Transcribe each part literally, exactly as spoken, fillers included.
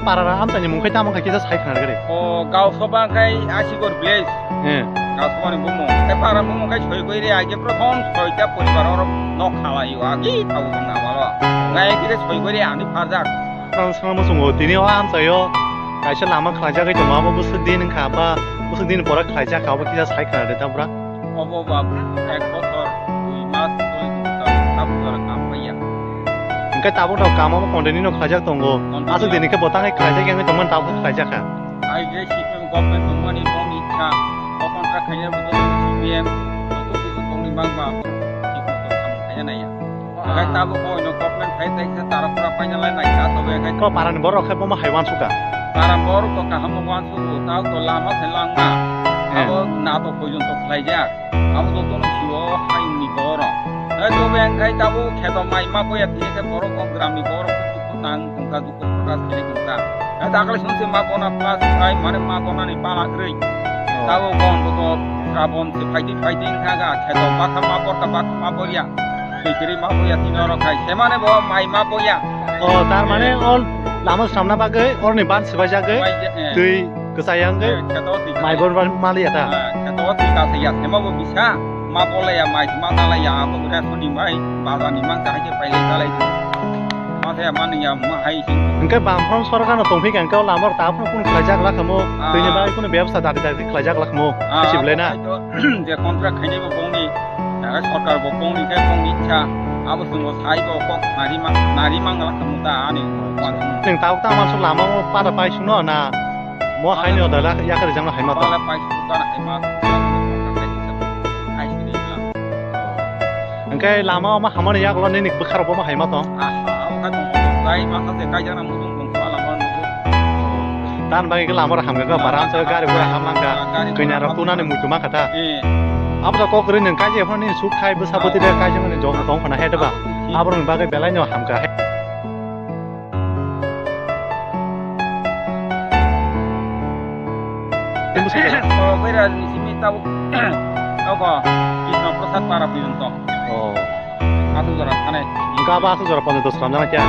Parara amchaini mung khai tamo khai kisa sai khna gari. O Gausaba khai Asigor village. He. Gausaba ni bumung. Te para bumung khai soi goi re age prothom soita poribar oro nok khalai o agi tau na maro. Ngai kire soi goi re ani pharjak. Ang sama musungo tini o amchaio kaisa lama khlaijak hai tongma bo bwswk din wngkha ba bwswk din pora khlaijak kha obo kisa sai khna de tabra. Obo ba ek bosor dui mas choli tongkha, tabuk jora kam paiya. Hingke tabuk no kam obo continue no khlaijak tongo. Continue. Aswk dini khe bo tangwi khlaijak yang tongmani tabuk khe khlaijak kha. Ai je C P M government tongmani bongni kha, o contract khaina bo C P M, joto kisu bongni bangma, joto samung khaina naiya. Hingke tabuk bo no government khai tei khe tara pura paina lai nai kha, tobe hingke ko parani borok khe bomo hai wansukha. Parani borok to kaham bo wansugo, tabuk to lama se langma. Eh. Abo natok porjonto khlaijak. Abo jotono sio hayungni borok. Hai to beng khai tabuk kheto mai ma boya tini khe borok o gramni borok kuchuk kuchang tongkha, dukhu prakash kiri tongkha. Hai dakhli songse ma bona plus khai mane ma bonani bala kwrwi. Oh. Tabuk bon joto Srabon se phaidi phaidi wngkha ga kheto bakha ma borka bakha ma boya. Swi kwrwi ma boya tini oro khai semane bo mai ma boya. Oh, tar mane, eh, o lama swnamna bagwi oroni ban swbaijagwi. Bai je, eh. Twi Kwchai yang khe eh, kheto twi mai bor bar mali ya ta. Eh, kheto twi ka ya, sema bo bisa, ma bola ya, mai ma dala ya, abo ura soni mai, bazar ni mang kahai khe pailai dalai. Ma the ma ni ya, ma hai sing. Hingke bam from sorkar no tongphi khe hingke o lama rok ta phano phano khlaijak la khamo, ah, twi ni bagwi phano bebsa dati dati khlaijak la khamo, ah, khe sibilai na. Abo khai to, je contract khainai bo bongni, jaga sorkar bo bongni khe bongni ichha, abo chwng bo sai bo kok nari mang, nari mang la khamo ta ani. Nwng tabuk ta mansuk lama o para pai suno na? Mo haini o dala yakari jangno haima to. Wala pai su kana haima. Ai sini bilang. Hingke lama o ma hamani yagulo nini bwkharok bo ma haima to. Aha, o kha tong tong kai ma kha se kai jana mujung tong kha lama o. Tan bagi ke lama rok hamkha ka, lama baram se gari gura hamlang ka. Gari gura kanya rok hamlang. Tunani muchuma kha ta. Eh. Abo to kok ri nung kai je phone ni suk khai bwsa bwtwi de kai jangni jong tong khana he de ba. Abo ni bagwi belai no hamkha he. Tini bwswk jaga? Borok bai rajni simi tabuk, tabuk Krishna Prasad para pui wng tong. Oh. Aswk jora thane. Hingke abo aswk jora ponchash dos swnamjak nai khe.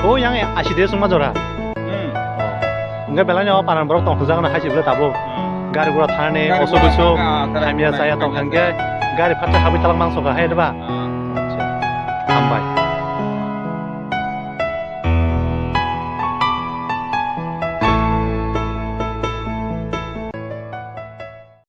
Oh, yang asi de sungma jora. Hmm. Oh. Hingke belai no paran borok tong thujak no hai se bwle tabuk. Hmm. Gari gura thani, gari osuk gura usuk, thangka, hamya chaya tong hamya hingke chaya. Gari phatsa habwi talak mangso ka hai de ba? Ah. Acha. Hambai.